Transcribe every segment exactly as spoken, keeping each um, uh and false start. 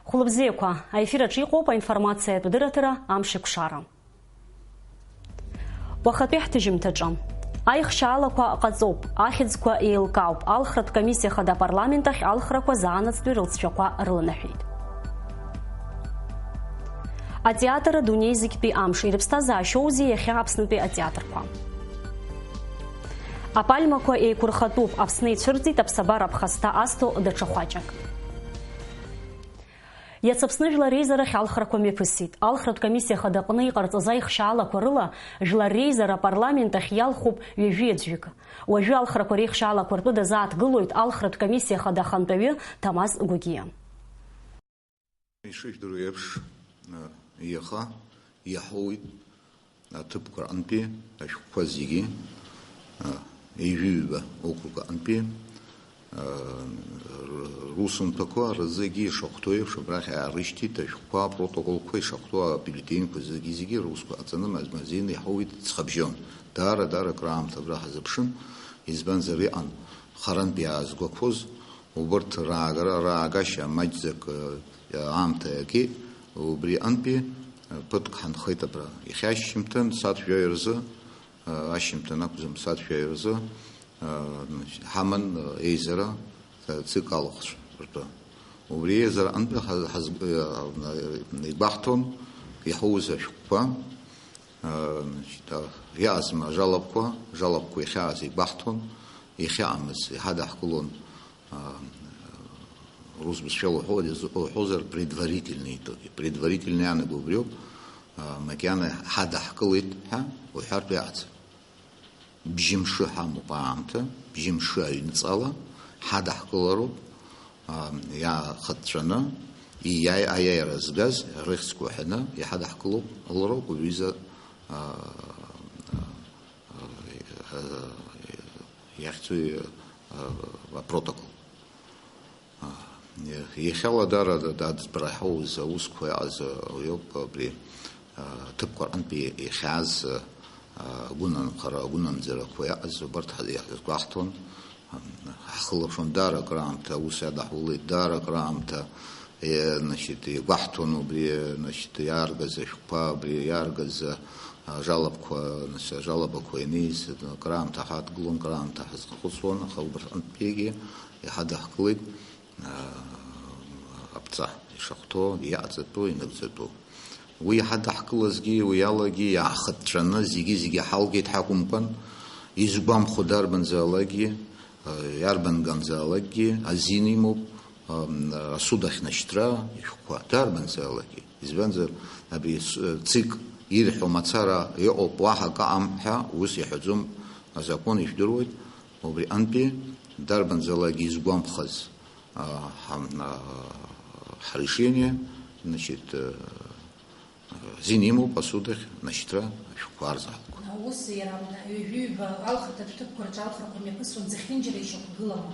Хәлыбзиақәа, аефир аҿы иҟоуп аинформациатә дырраҭара Амшеикәшара. Уахатәи ҳҭыжьымҭаҿы. Аихшьаалақәа ҟаҵоуп, ахьӡқәа еилкаауп, алхратә комиссиа хада апарламент ахь алхрақәа заанаҵтәи рылҵшәақәа рыланаҳәеит. Атеатр адунеи зегьтәи амш ирыԥсҭазаашьоузеи иахьа Аԥснытәи атеатрқәа? Апальмақәа еиқәырхатәуп, Аԥсны ицәырҵит аԥсабара аԥхасҭа азҭо даҽа хәаҷык. Иацы Аԥсны Жәлар Реизарахь алхрақәа мҩаԥысит. Алхратә комиссиа хадаҟны иҟарҵаз аихшьаалақәа рыла, Жәлар Реизара апарламент ахь иалхуп ҩажәи аӡәҩык. Уажәы алхрақәа реихшьаалақәа ртәы дазааҭгылоит алхратә комиссиа хада ахантәаҩы Ҭамаз Гогиа. Ишыжәдыруа еиԥш, иаха иаҳауеит аҭыԥқәа рҟынтәи ашәҟәқәа зегьы, а, ҩажәи ҩба округ аҟынтәи, а, р-, русумҭақәа рзегьы ишахәҭоу еиԥш, абрахь иаарышьҭит ашәҟәқәа, апротоколқәа ишахәҭоу абюллетеньқәа зегьы-зегьы русқәа ҟаҵаны ма-, мазеины иаҳауеит, ҵхабжьон. Даара, даара акраамҭа абра ҳазыԥшын, избанзар, иҟан харантә иаазгәақәоз, убырҭ раагара, раагашьа маҷӡак, а, аамҭа иагеит, убри аҟынтәи, а, ԥыҭк ҳанхеит абра. Иахьа ашьыжьымҭан сааҭ жәаҩа рзы, ашьыжьымҭан акәӡам, сааҭ жәаҩа рзы, а, значит, ҳаман, а, еизара, а, ҵык алахәцәа ртәы. Убри еизараҟынтәи ҳаз-, ҳаз-, а, игәаҳҭон иаҳауз ашәҟәқәа, а, значит, а, иаазма ажалобқәа, ажалобқәа иахьааз игәаҳҭон, иахьаамыз иҳадаҳкылон, а, рус бызшәала уҳәо-, уҳәозар, предварительный итоги. Предварительный иаанаго убриоуп, а, макьана ҳадаҳкылеит ҳәа уҳәартә иҟаӡам. Бжьымшы ҳамоуп аамҭа, бжьымшы аҩныҵҟала ҳадаҳкылароуп, а, иаахыҵәҵәаны, ииааи аиааира згаз рыхьӡқәа ҳәаны иҳадаҳкылоуп, лароуп уҩыза, а, а, а, иахьӡу, а, апротокол. А, иахьала дара д-, д-, дбраҳоуз аусқәа иааз уиоуп абри, а, ҭыԥқәа рҟынтә иахьааз, а, агәынанхара, агәынамӡарақәа иааз убарҭ ҳа-, иаҳзгәаҳҭон. Ам, ҳхылаԥшуан даара акраамҭа, аус иадаҳулеит даара акраамҭа, е, значит, игәаҳҭон убри, значит, иааргаз ашәҟәқәа, абри иааргаз, а, ажалобқәа, нас, ажалобақәа ианиз, акраамҭа ҳадгылон, акраамҭа ҳазхәыцуан, аха убарҭ рҟынтәигьы иҳадаҳкылеит, а, аԥҵа ишахәҭоу, иаҟаҵатәу, инагӡатәу. Уи иҳадаҳкылазгьы, уи алагьы иаахыҵәҵәаны зегьы-зегьы ҳалгеит ҳакәымкәан, изгәамхо дарбанзаалакгьы, а, иарбанганзаалакгьы азин имоуп, а, асуд ахь нашьҭра ишәҟәқәа, дарбанзаалакгьы. Избанзар, абри с-, ЦИК ирҳәо мацара иҟоуп, уаҳа акы аҟам ҳәа ус иҳәаӡом, азакәан ижәдыруеит, убри антәи дарбанзаалакгьы изгәамԥхаз, а, ҳа-, а, ҳрешение, значит, а, азин имоуп асуд ахь нашьҭра ашәҟәқәа арзаалақәа. Ус иара ҩажәи ҩба алхырҭатә ҭыԥқәа рҿы алхрақәа мҩаԥысуан, зехьынџьара ишьақәгылама?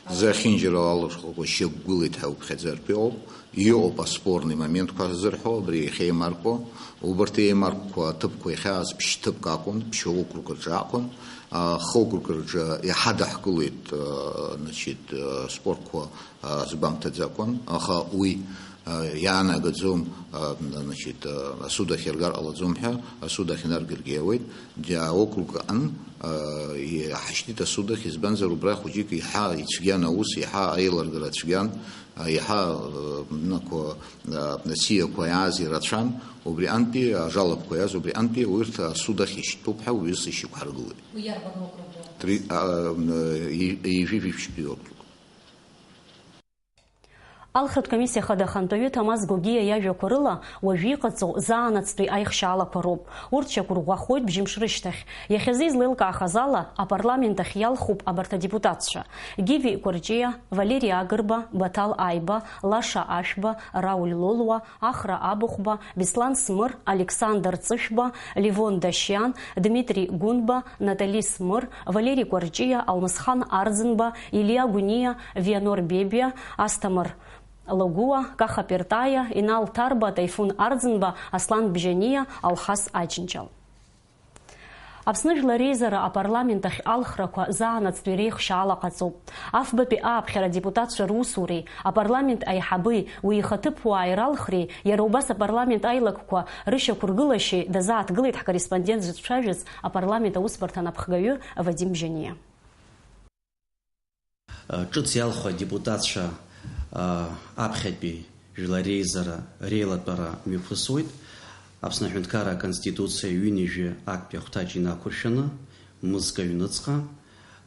Зехьынџьара алхрақәа шьақәгылеит ҳәа уԥхьаӡартә иҟоуп. Иҟоуп аспорный моментқәа зырҳәо, абри иахьа еимаркуа. Убарҭ еимаркқәа аҭыԥқәа иахьааз ԥшь-ҭыԥк акәын, ԥшь-округ рҿы акәын. А, х-округ рҿы иҳадаҳкылеит, а, значит, а, спортқәа, а, згәамҭаӡакәан, аха уи, а, иаанагаӡом, а, значит, а, асуд ахь иаргар ҟалаӡом ҳәа, асуд ахь инаргаргьы иауеит. Џьа-, аокруг аҟын, а, иҳашьҭит асуд ахь, избанзар убра хәыҷык иаҳа ицәгьан аус, иаҳа аилыргара цәгьан, а, иаҳа, а, нақәа, а, насиақәа иааз ирацәан, убри антәи ажалобқәа иааз, убри антәи урҭ асуд ахь ишьҭтәуп ҳәа уҩыза ишьақәҳаргылеит. Уи иарбан округу? Три-, а, м, и-, ижәи жәиԥшьтәи округ. Алхратә комиссиа хада ахантәаҩы Ҭамаз Гогиа иажәақәа рыла, уажәы иҟаҵоу заанаҵтәи аихшьаалақәа роуп. Урҭ шьақәырӷәӷәахоит бжьымш рышьҭахь. Иахьазы излеилкаахаз ала, апарламент ахь иалхуп абарҭ адепутатцәа: Гиви Кәарҷиа, Валери Агрба, Баҭал Аиба, Лаша Ашәба, Рауль Лолуа, Ахра Абыхәба, Беслан Смыр, Александр Ҵышәба, Левон Дашьиан, Дмитри Гәынба, Натали Смыр, Валери Кәарҷиа, Алмысхан Арӡынба, Илиа Гәниа, Вианор Бебиа, Асҭамыр Лагәыуа, Каха Пертаиа, Инал Ҭарба, Таифун Арӡынба, Аслан Бжьаниа, Алхас Аџьынџьал. Аԥсны Жәлар Реизара апарламент ахь алхрақәа заанаҵтәи реихшьаала ҟаҵоуп. Афбатәи ааԥхьара адепутатцәа русуреи, апарламент аиҳабеи, уи ихаҭыԥуааи ралхреи, иара убас апарламент аилакқәа рышьақәыргылашьеи дазааҭгылеит ҳкорреспондент зыҿцәажәаз апарламент аусбарҭа анапхгаҩы Вадим Бжьаниа. Ҿыц иалху адепутатцәа, а, аԥхьатәи Жәлар Реизара реилатәара мҩаԥысуеит. Аԥсны Аҳәынҭқарра Аконституциа ҩынҩажәи актәи ахәҭаҷ инақәыршәаны, мызкы аҩныҵҟа,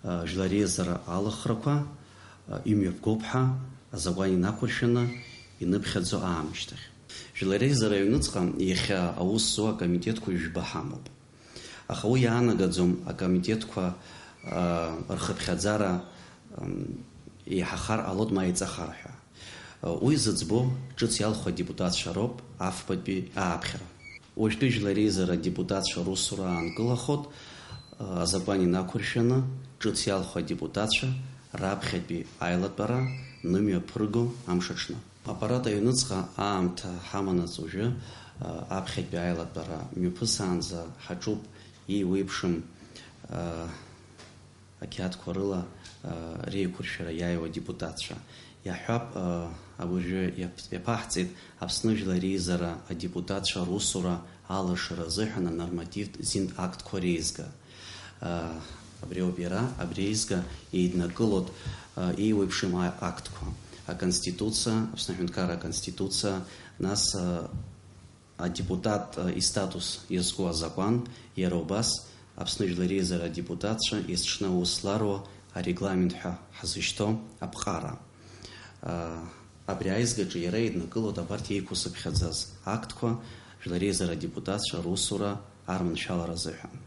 а, Жәлар Реизара алхрақәа, а, имҩаԥгоуп ҳәа азакәан инақәыршәаны иныԥхьаӡо аамышьҭахь. Жәлар Реизара аҩныҵҟа иахьа аус зуа акомитетқәа ҩба ҳамоуп. Аха уи иаанагаӡом акомитетқәа, аа, рхыԥхьаӡара, м, еиҳахар ҟалоит ма еиҵахар ҳәа. Уи зыӡбо ҿыц иалху адепутатцәа роуп афбатәи ааԥхьара. Уажәтәи Жәлар Реизара адепутатцәа русура аанкылахоит, азакәан инақәыршәаны ҿыц иалху адепутатцәа раԥхьатәи аилатәара нымҩаԥырго амш аҽны. Аппарат аҩныҵҟа аамҭа ҳаманаҵ уажәы, а, аԥхьатәи аилатәара мҩаԥысаанӡа ҳаҿуп еиуеиԥшым, а, ақьаадқәа рыла, а, реиқәыршәара иааиуа адепутатцәа. Иаҳҳәап, а, уажәы иаԥ-, иаԥаҳҵеит Аԥсны Жәлар Реизара адепутатцәа русура алашара азыҳәан анормативтә зинтә актқәа реизга. Абри ауп иара, абри еизга еиднакылоит, еиуеиԥшым актқәа, аконституциа, Аԥсны Аҳәынҭқарра аконституциа, нас адепутат истатус иазку азакәан, иара убас Аԥсны Жәлар Реизара адепутатцәа есҽны аус зларуа арегламент ҳәа ҳазышьҭоу аԥҟара. Абри аизгаҿы иара еиднакылоит абарҭ еиқәсыԥхьаӡаз актқәа, Жәлар Реизара адепутатцәа русура арманшәалара азыҳәан.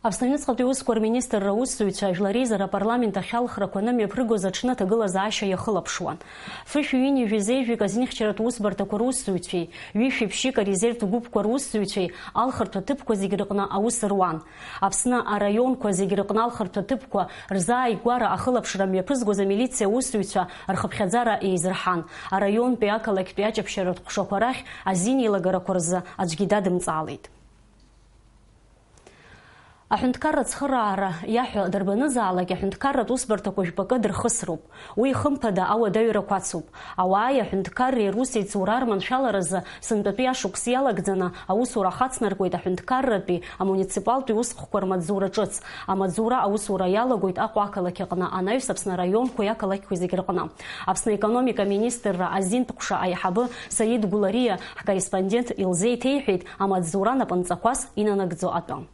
Аԥсны аҩныҵҟатәи аусқәа рминистрра аусзуҩцәа Жәлар Реизара апарламент ахь алхрақәа анымҩаԥыргоз аҽны аҭагылазаашьа иахылаԥшуан. Фышәи ҩынҩажәи зеижәик азинхьчаратә усбарҭақәа русзуҩцәеи, ҩышәи ԥшьҩык арезервтә гәыԥқәа русзуҩцәеи алхырҭәа ҭыԥқәа зегь рыҟны аус руан. Аԥсны араионқәа зегь рыҟны алхырҭәа ҭыԥқәа рзааигәара ахылаԥшра мҩаԥызгоз амилициа аусзуҩцәа рхыԥхьаӡара еизырҳан. Араионтәи ақалақьтәи аҷаԥшьаратә ҟәшақәа рахь азин еилагарақәа рзы аӡәгьы дадымҵаалеит. Аҳәынҭқарра ацхыраара иаҳәа дарбанызаалак аҳәынҭқарратә усбарҭақәа жәпакы дырхысроуп. Уи, хымԥада, ауадаҩрақәа ацуп. Ауааи аҳәынҭқарреи русеицура арманшәаларазы сынтәатәи ашықәс иалагӡаны аусура ахацнаркуеит аҳәынҭқарратәи, амуниципалтәи усхкқәа рмаҵзура ҿыц. Амаҵзура аусура иалагоит Аҟәа ақалақь аҟны, анаҩс Аԥсны араионқәеи ақалақьқәеи зегь рҟны. Аԥсны аекономика аминистрра азинтә ҟәша аиҳабы Саид Гәлариа ҳкорреспондент илзеиҭеиҳәеит амаҵзура напынҵақәас инанагӡо атәы.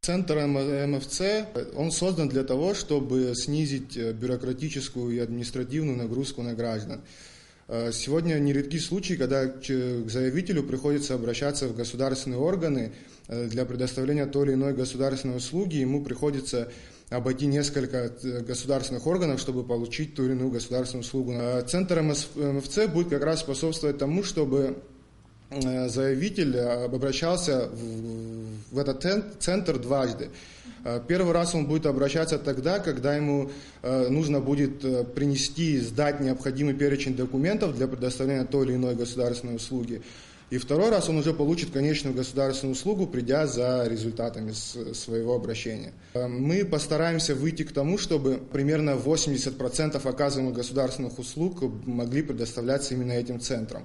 Центр М-, М Ф Ц, он создан для того, чтобы снизить, э, бюрократическую и административную нагрузку на граждан. Э, сегодня нередки случаи, когда к, к заявителю приходится обращаться в государственные органы, э, для предоставления той или иной государственной услуги, ему приходится обойти несколько, э, государственных органов, чтобы получить ту или иную государственную услугу. Э, Центр М С, М Ф Ц будет как раз способствовать тому, чтобы э, заявитель, э, об-, обращался в, в этот цен-, центр дважды. Э, первый раз он будет обращаться тогда, когда ему, э, нужно будет, э, принести, сдать необходимый перечень документов для предоставления той или иной государственной услуги. И второй раз он уже получит конечную государственную услугу, придя за результатами с-, своего обращения. Э, мы постараемся выйти к тому, чтобы примерно восемьдесят процентов оказываемых государственных услуг могли предоставляться именно этим центром.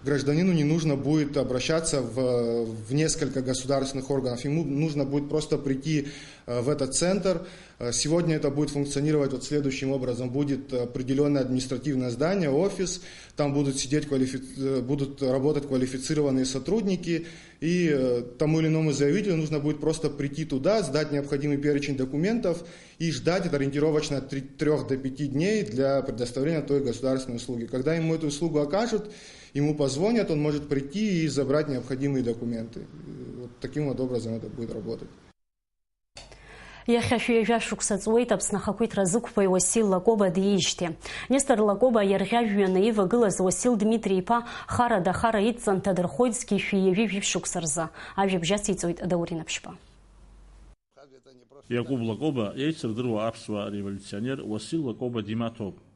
Гражданину не нужно будет обращаться в, в несколько государственных органов. Ему нужно будет просто прийти, э, в этот центр. Э, сегодня это будет функционировать вот следующим образом. Будет определённое административное здание, офис. Там будут сидеть квалифи-, э, будут работать квалифицированные сотрудники. И, э, тому или иному заявителю нужно будет просто прийти туда, сдать необходимый перечень документов и ждать, это ориентировочно от три, трёх до пяти дней для предоставления той государственной услуги. Когда ему эту услугу окажут, ему позвонят, он может прийти и забрать необходимые документы. Э, вот таким вот образом это будет работать. Иахьа шәи ҩажәа шықәса ҵуеит Аԥсны ахақәиҭра зықәԥои Уасил Лакоба диижьҭеи. Нестор Лакоба иарӷьажәҩаны ивагылаз Уасил Дмитри-иԥа харада ахара идҵан дҭадырхоит зқьи шәи ҩажәи жәиԥшь шықәса рзы. Ажәабжь ациҵоит Даур Инаԥшьба. Иакәыба Лакоба еицырдыруа аԥсуа револиуционер Уасил Лакоба димаҭоуп.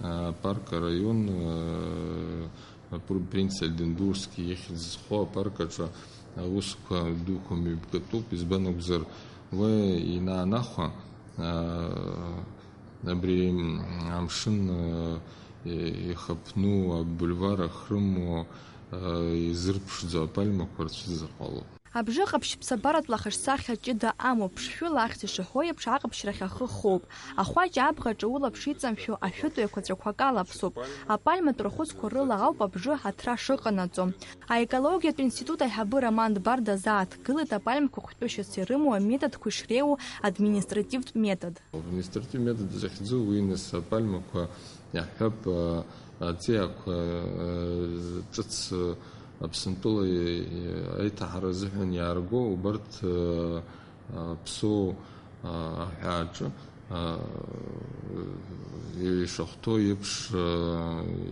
Апарк араион, э, апр-, принц Ольденбургски ихьӡ зхоу апарк аҿы аусқәа дуқәа мҩаԥгатәуп, избан акәзар, уи инаанахәа, э, абри амшын, э, ихаԥну абульвар ахьрымоу, э, изырԥшӡо апальмақәа рцәыӡыр ҟалоуп. Абжьы ҟаԥшь ԥсабаратә лахашсахьа ҷыда амоуп, ԥшшәыла ахьӡ ишаҳәо еиԥш аҟаԥшьрахь ахы хоуп. Ахәаҷ абӷаҿы улаԥш иҵамшәо ашәытә еиқәаҵәақәа калаԥсоуп. Апальматә рахәыцқәа рыла ауп абжы аҭра шыҟанаҵо. Аекологиатә институт аиҳабы Роман Дбар дазааҭгылеит апальмақәа хәтәышьас ирымоу аметодқәа ишреиуоу административтә метод. Административтә метод захьӡу уи нас апальмақәа иаҳҳәап, а, аҵиаақәа, а, ҿыц, а, Аԥсынтәыла аиҭаҳара азыҳәан иаарго убарҭ, а, а, ԥсоу, а, аҳәааҿы, а, ишахәҭоу еиԥш, а,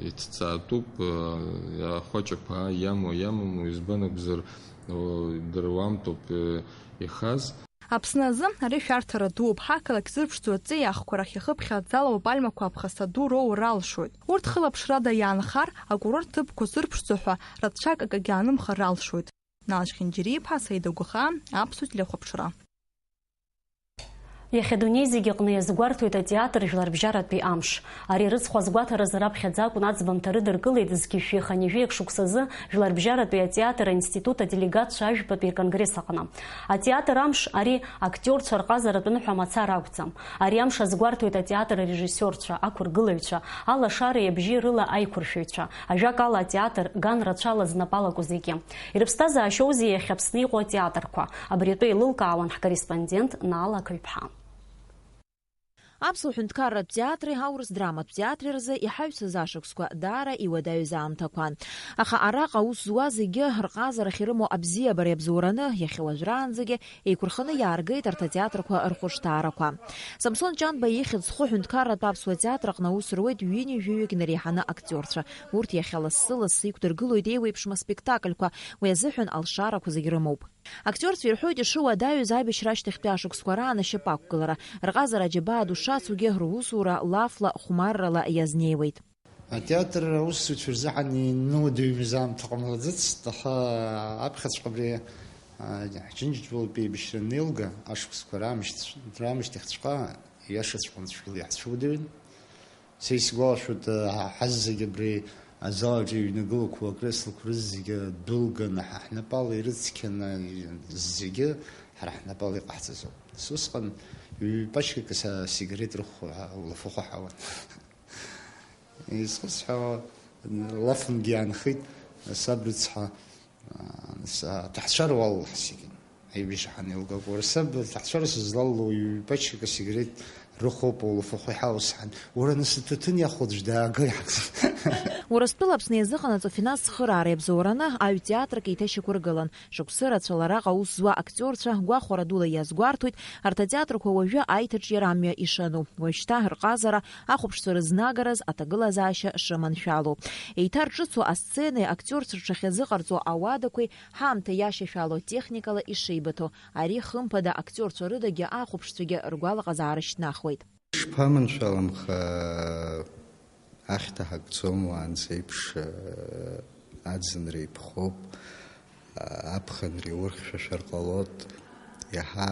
иҭҵаатәуп, а, ахәаҷақәа иамоу, иамаму, избан акәзар, о, дара уамтоуп, э, ихаз. Аԥсны азы ари шәарҭара дууп, ҳақалақь зырԥшӡоу аҵиаахқәа рахь ихыԥхьаӡалоу апальмақәа аԥхасҭа ду роур ралшоит. Урҭ хылаԥшрада иаанхар, акурорт ҭыԥқәа зырԥшӡо ҳәа рацәак акагьы аанымхар ралшоит. Налшь Хьынџьариа-иԥҳа, Саида Гәыхаа, Аԥсуа телехәаԥшра. Иахьа адунеи зегьы аҟны иазгәарҭоит атеатр жәларбжьаратәи амш. Ари рыцхә азгәаҭаразы раԥхьаӡа акәын аӡбамҭа рыдыркылеит зқьи жәшәи хынҩажәи акы шықәсазы Жәларбжьаратәи атеатр аинститут аделегатцәа ажәбатәи рконгресс аҟны. Атеатр амш ари актиорцәа рҟазаратә ныҳәа мацара акәӡам. Ари амш азгәарҭоит атеатр арежиссиорцәа, ақәыргылаҩцәа, алашареи абжьи рыла аиқәыршәаҩцәа, ажәакала, атеатр ган рацәала знапы алаку зегьы. Ирыԥсҭазаашьоузеи иахьа Аԥсны иҟоу атеатрқәа? Абри атәы еилылкаауан ҳкорреспондент Наала Ақаҩԥҳа. Аԥсуа ҳәынҭқарратә театри аурыс драматә театри рзы иҳаҩсыз ашықәсқәа даара иуадаҩыз аамҭақәан. Аха араҟа аус зуа зегьы рҟазарахь ирымоу абзиабара иабзоураны, иахьа уажәраанӡагьы еиқәырханы иааргеит арҭ атеатрқәа рхәышҭаарақәа. Самсон Ҷанба ихьӡ зху ҳәынҭқарратә аԥсуа театр аҟны аус руеит ҩынҩажәаҩык инареиҳаны актиорцәа. Урҭ иахьа лассы-лассы иқәдыргылоит еиуеиԥшым аспектакльқәа, уи азыҳәан алшарақәа зегь рымоуп. Актиорцәа ирҳәоит ишыуадаҩыз аибашьра ашьҭахьтәи ашықәсқәа раан ашьапы ақәгылара, рҟазара аџьабаа ду шацугьы, русура лафла, хәмаррала иазнеиуеит. Атеатр аусзуҩцәа рзыҳәан инуадаҩымыз аамҭа ҟамлаӡацт, аха аԥхьаҵәҟьа абри, а, ҳџьынџьтәылатә еибашьра анеилга, ашықәсқәа раамышьҭ-, раамышьҭахьҵәҟьа иашаҵәҟьаны цәгьала иаҳцәуадаҩын. Са исгәалашәоит, ҳаззегь абри азал аҿы иҩнагылақәоу акреслақәа рызегьы дәылганы ҳа ҳнапала ирыцқьаны зегьы ҳара ҳнапала иҟаҳҵаз ауп. Нас усҟан ҩ-пачкак са сигарет рыхәхәа лафахәы ҳауан. Изхысҳәаауа, лафынгьы иаанхеит, саб рыцҳа, аа, нас аҭаҳцәа руал ҳзегьы. Аибашьра ҳанеилгакәа, уара саб аҭаҳцәа сызлалло ҩ-пачкак асигарет рыхәоуп, улафахәы иҳаусҳан, уара нас аҭаҭын иахәо аӡә даагеи? Урыстәыла Аԥсны иазыҟанаҵо афинанс цхыраара иабзоураны аҩ театрк еиҭашьақәыргылан. Шықәсы рацәала араҟа аус зуа актиорцәа гәахәара дула иазгәарҭоит арҭ атеатрқәа уажәы аиҭаҿиара амҩа ишану. Уажәшьҭа рҟазара, ахәаԥшцәа рызнагараз аҭагылазаашьа шрыманшәалоу. Еиҭарҿыцу асценеи актиорцәа рҽахьазыҟарҵо ауадақәеи ҳаамҭа иашьашәало техникала ишеибыҭоу, ари хымԥада актиорцәа рыдагьы ахәаԥшцәагьы ргәалаҟазаара шьҭнахуеит. Шԥаманшәаламха, ахьҭа ҳагӡом уаанӡа еиԥш, аӡынра иԥхоуп, аԥхынра иурхьшәашәар ҟалоит, иаҳа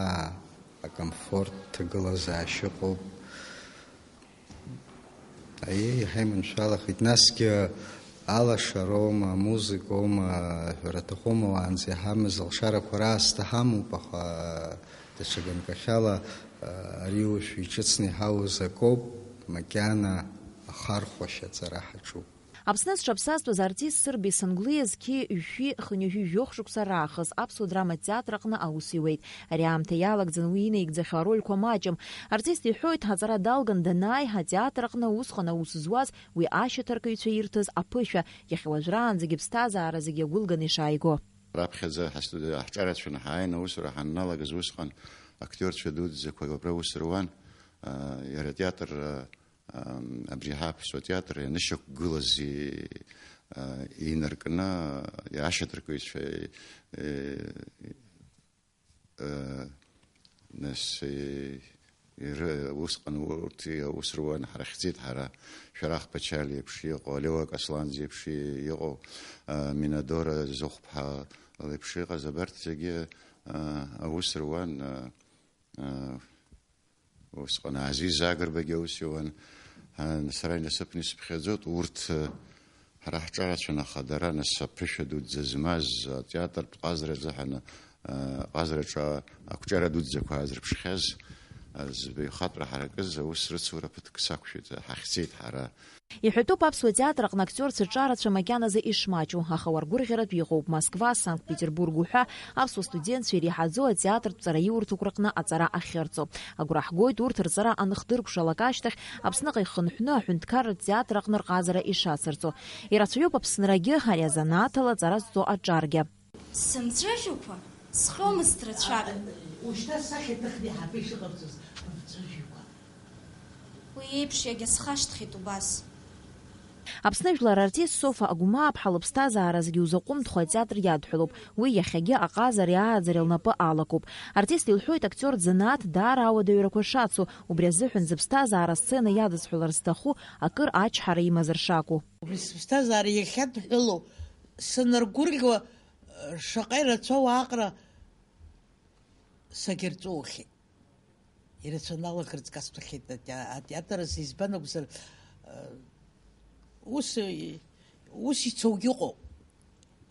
акомфорт ҭагылазаашьа ыҟоуп. Аиеи, иаҳа иманшәалахеит. Насгьы алашароума, амузыкоума, ҳәара аҭахума, уаанӡа иҳамаз алшарақәа раасҭа ҳамоуп, аха даҽа ганкахьала, ари уажә иҿыцны иҳауз акоуп, макьана ахархәашьа аҵара ҳаҿуп. Аԥсны зҽаԥсазтәыз артист Сырби Сангәлиа зқьи жәшәи хынҩажәи жәохә шықәса раахыс аԥсуа драматә театр аҟны аус иуеит. Ари аамҭа иалагӡан уи инаигӡахьоу арольқәа маҷым. Артист иҳәоит, аҵара далган данааи, атеатр аҟны усҟан аус зуаз уи ашьаҭаркыҩцәа ирҭаз аԥышәа, иахьа уажәраанӡагьы иԥсҭазаара зегьы иагәылганы ишааиго. Раԥхьаӡа ҳастуд-, ҳҿарацәаны ҳааин аусура ҳанналагаз усҟан актиорцәа дуӡӡақәа абра аус руан, а, иара атеатр, а, а, абри ҳаԥсуа театр ианышьақәгылаз и-, а, инаркны ашьаҭаркыҩцәа, е, э, нас, э, Ир-, усҟан урҭ аус руан, ҳрыхьӡеит ҳара, Шәарах Пачалиа еиԥш иҟоу, Алиуа Касланӡа еиԥш иҟоу, а, Минадора Зыхәԥҳа леиԥш иҟаз абарҭ зегьы, а, аус руан, а, а, усҟан Азиз Агрбагьы аус иуан, а, сара инасыԥны исыԥхьаӡоит, урҭ, а, ҳара ҳҿарацәан, аха дара, нас, аԥышәа дуӡӡа змаз, атеатртә ҟазара азыҳәан, а, ҟазараҿы ақәҿиара дуӡӡақәа аазырԥшхьаз, а, збаҩхатәра ҳаракыз аус рыцура ԥыҭк сақәшәеит, ҳахьӡеит ҳара. Иҳәатәуп аԥсуа театр аҟны актиорцәа ҿарацәа макьаназы ишмаҷу, аха уаргәырӷьаратә иҟоуп Москва, Санкт-Петербург уҳәа аԥсуа студентцәа иреиҳаӡоу атеатртә ҵараиурҭақәа рҟны аҵара ахьырҵо. Агәра ҳгоит урҭ рҵара аныхдыркәшалак ашьҭахь Аԥсныҟа ихынҳәны аҳәынҭқарратә театр аҟны рҟазара ишацырҵо. Ирацәаҩуп Аԥсынрагьы ари азанааҭ ала аҵара зҵо аҿаргьы. Сымҵәыжәҩақәа схьомызт рацәак. Ушьҭа сахьаҭыхны иҳаԥы ишыҟабҵоз бымҵәыжәҩақәа. Уи еиԥш иагьа схашҭхьеит убас. Аԥсны жәлар артист Софа Агәмааԥҳа лыԥсҭазаара зегьы узаҟәымҭхо атеатр иадҳәалоуп. Уи иахьагьы аҟазареи ааӡареи лнапы алакуп. Артист илҳәоит актиортә занааҭ даара ауадаҩрақәа шацу, убри азыҳәан зыԥсҭазаара асцена иадызҳәалар зҭаху акыр ачҳара имазар шакәу. Убри сыԥсҭазаара иахьадҳәалоу санаргәырӷьо, шаҟа ирацәоу аҟара сагьырҵәуахьеит. Ирацәаны алаӷырӡ касҭәахьеит атеа-, атеатр азы, избан акәзар, э, ус, э, ус ицогьы ыҟоуп.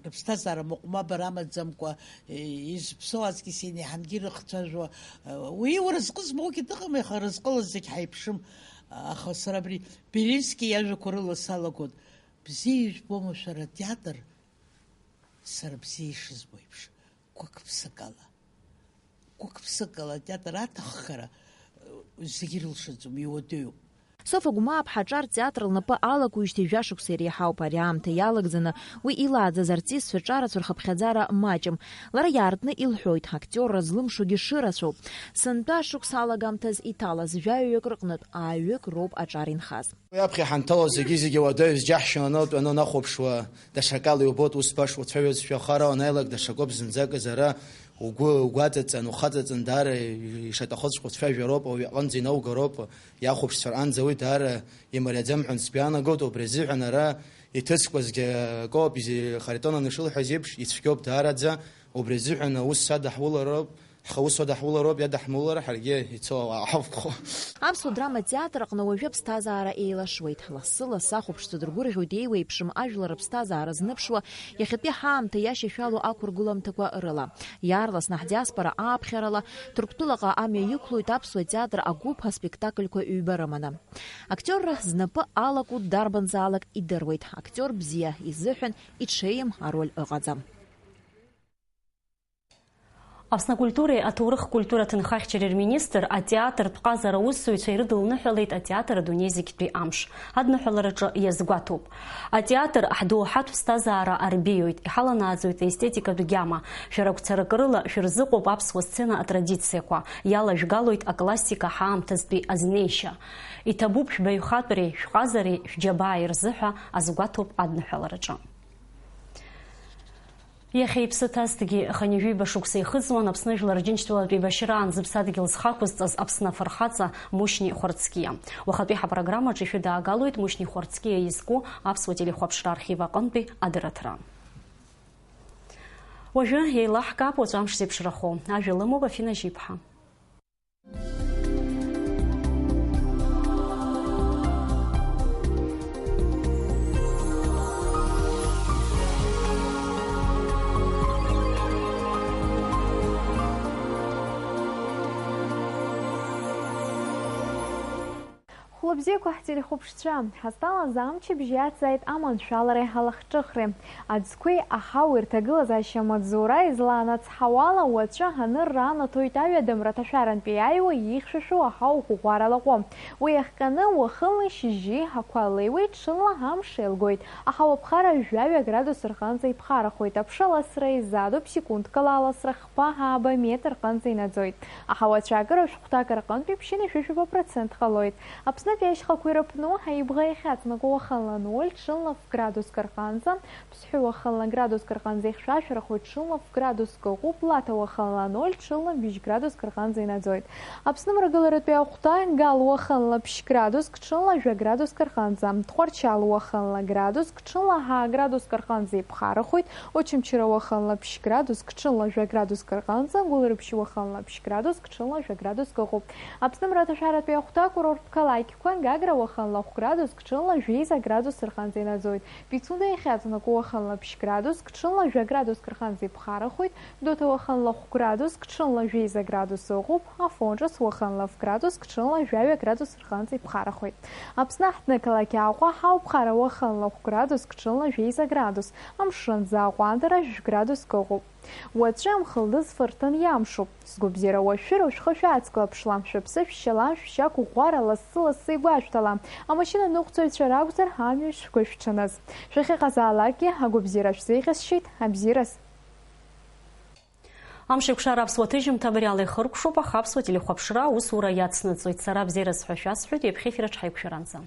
Рыԥсҭазаара мыҟәмабара амаӡамкәа, э, изыԥсоу аҵкьыс ианиаҳангьы ирыхцәажәо, э, уи уразҟы змоугьы дыҟам, аха разҟыла зегь ҳаиԥшым. Аха сара абри Белински иажәақәа рыла салагон, бзиа ижәбома шәара атеатр, сара бзиа ишызбо еиԥш? Гәык-ԥсыкала. Гәык-ԥсыкала атеатр аҭаххара, э, зегьы ирылшаӡом, иуадаҩуп. Софа Гәмааԥҳа аҿар театр лнапы алакуижьҭеи жәашықәса иреиҳауп. Ари аамҭа иалагӡаны уи илааӡаз артистцәа ҿарацәа рхыԥхьаӡара маҷым. Лара иаартны илҳәоит, актиорра злымшогьы шырацәоу. Сынтәа ашықәс алагамҭаз иҭалаз жәаҩаҩык рҟнытә ааҩык роуп аҿар инхаз. Уи аԥхьа ҳанҭало зегьы-зегьы уадаҩыз џьаҳшьон анылтәаны унахәаԥшуа, даҽакала иубоит, ус баша уцәажәозшәа, ахара уанааилак даҽакоуп зынӡакыз ара угәы угәаҵаҵан, ухаҵаҵан, даара ишаҭахыҵәҟьоу цәажәароуп, ауаҩы аҟынӡа инаугароуп, иахәаԥшцәа рҟынӡа уи даара имариаӡам ҳәа сгәы иаанагоит, убри азыҳәан ара иҭыҵқәазгьы акоуп, изи-, Харитонов ишылҳәаз еиԥш, ицәгьоуп даараӡа, убри азыҳәан аус адаҳулароуп. Ҳхы аус адаҳулароуп, иадаҳмулар, ҳаргьы ицо ауаа ҳакәхо. Аԥсуа драма театр аҟны уажәы аԥсҭазаара еилашуеит. Лассы-лассы ахәаԥшцәа дыргәырӷьоит еиуеиԥшым ажәлар рыԥсҭазаара зныԥшуа, иахьатәи ҳаамҭа иашьашәалоу ақәыргыламҭақәа рыла. Иаарласны ҳдиаспора ааԥхьарала, Ҭырқәтәылаҟа амҩа иқәлоит аԥсуа театр агәыԥ аспектакльқәа ҩба рыманы. Актиорра знапы алаку дарбанзаалак идыруеит. Актиор бзиа изыҳәан иҽеим ароль ыҟаӡам. Аԥсны акультуреи аҭоурых-культура ҭынхахьчареи рминистр атеатртә ҟазара аусзуҩцәа ирыдылныҳәалеит атеатр адунеи зегьтәи амш адныҳәалараҿы иазгәаҭоуп. Атеатр ҳдоуҳатә ԥсҭазаара арбеиоит, иҳаланааӡоит аестетикатә гьама, шәара гәцаракрыла шәырзыҟоуп аԥсуа сцена атрадициақәа, иалажәгалоит аклассика ҳаамҭазтәи азнеишьа. Иҭабуп шәбаҩхатәреи, шәҟазареи, шәџьабааи рзыҳәа азгәаҭоуп адныҳәалараҿы. Иахьа иԥсы ҭазҭгьы хынҩажәи ҩба шықәса ихыҵуан Аԥсны Жәлар Рџьынџьтәылатә еибашьраан зыԥсадгьыл зхақәызҵаз Аԥсны афырхаҵа Мушьни Хәарцкиа. Уахатәи ҳапрограммаҿы ишәыдаагалоит Мушьни Хәарцкиа изку аԥсуа телехәаԥшра архив аҟынтәи адырраҭара. Уажәы еилаҳкаап уаҵәы амш зеиԥшрахо. Ажәа лымоуп Афина Жьиԥҳа. Хәлыбзиақәа ҳтелехәаԥшцәа, ҳазҭалаз амчыбжь иацзааит аманшәалареи алахҿыхреи. Аӡқәеи аҳауеи рҭагылазаашьа амаҵзура излаанацҳауала, уаҵәы анырра анаҭоит аҩадамра аҭашәарантәи иааиуа ихьшәашәо аҳауа хәхәара лаҟәы. Уи иахҟьаны уахынла шьыжьи ақәа леиуеит, ҽынла амш еилгоит. Аҳауа ԥхара жәаҩа градус рҟынӡа иԥхарахоит, аԥша ласра изаатуп секундкала аласра хԥа ааба метр рҟынӡа инаӡоит. Аҳауа ацәаакыра шәҟәҭак рҟынтәи ԥшьынҩажәи жәаба процент ҟалоит. Аԥсны Ашьхақәа ирыԥну, Аибӷа иахьаҵнаку уахынла ноль, ҽынла ф-градуск рҟынӡа, Ԥсҳәы уахынла градуск рҟынӡа ихьшәашәарахоит, ҽынла ф-градуск ыҟоуп, Лаҭа уахынла ноль, ҽынла быжь градуск рҟынӡа инаӡоит. Аԥсны мрагыларатәи ахәҭа, Гал уахынла ԥшь градуск, ҽынла жәа градуск рҟынӡа, Тҟәарчал уахынла градуск, ҽынла ҳа градуск рҟынӡа иԥхарахоит, Очамчыра уахынла ԥшь градуск, ҽынла жәа градуск рҟынӡа, Гәылрыԥшь уахынла ԥшь градуск, ҽынла жәа градуск ыҟоуп. Аԥсны мраҭашәаратәи ахәҭа, курорттә қалақьқәа, Гагра уахынла хә градуск, ҽынла жәеиза градус рҟынӡа инаӡоит. Пицунда иахьаҵанакуа уахынла ԥшь градуск, ҽынла жәа градуск рҟынӡа иԥхарахоит, Гәдоуҭа уахынла хә градуск, ҽынла жәеиза градус ыҟоуп, Афон Ҿыц уахынла ф градуск, ҽынла жәаҩа градус рҟынӡа иԥхарахоит. Аԥсны аҳҭнықалақь Аҟәа, Ҳауԥхара уахынла хә градуск, ҽынла жәеиза градус, амшынӡы аҟәандара жәгә градуск ыҟоуп. Уаҵәы амхылдыз фырҭын иамшуп. Сгәабзиара уашәшәыроу шәхы шәааҵклаԥшла, шәыԥсы шәшьала, шәшьа қәыӷәӷәара лассы-лассы игәашәҭала. Амашьына ныҟәцаҩцәа ракәзар, амҩа шәгәышәҽаныз. Шәахьыҟазаалакгьы агәабзиара шәзеиӷьасшьеит, абзиараз. Амш еиқәшара аԥсуа ҭыжьымҭа абри ала ихыркәшоуп, аха аԥсуа телехәаԥшра аусура иацнаҵоит. Сара абзиараз ҳәа шәасҳәоит, ҩаԥхьа ефир аҿы ҳаиқәшәаранӡа.